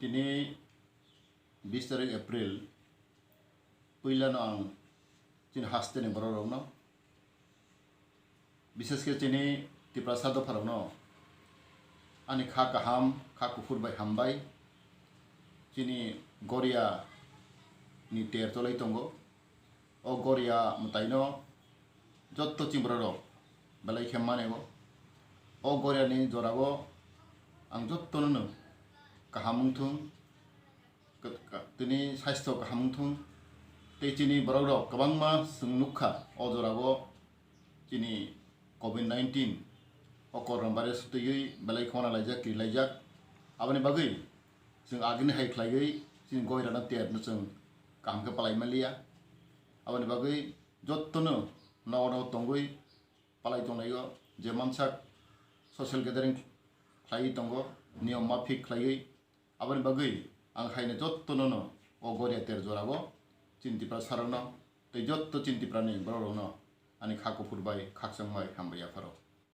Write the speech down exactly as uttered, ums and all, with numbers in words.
Tini bis tarik April, puilano ang chini hasteni borok rokno, bises khe chini Tiprasa dopha rokno ani kha kaham, kha kuphur bai hambai. Chini Goria ni ter cholai tongo. O Goria mwtaino jotto chini borok rok belai khe mane o. O Goria ni jora o ang jotto no kaham wngthung, ka-, ka-, tini saisto kaham wngthung. Tei chini borok rok kwbangma chwng nukha o jora o chini covid nineteen o corona virus twiwi belai khona laijak, kiri laijak. Aboni bagwi chwng agini hai khlaiwi chini Goria no ter no chwng kaham khe palai manliya. Aboni bagwi jotto no nogo nogo tongwi palai tonglaio, je mansak social gathering khlaiwi tongo, niyom mafik khlaiwi. Aboni bagwi ang haino jotto no no o Goria ter jora o chini Tiprasa rok no tei jotto chini Tipra ni borok rok no ani kha kuphur bai khakchang bai hambai yapharo.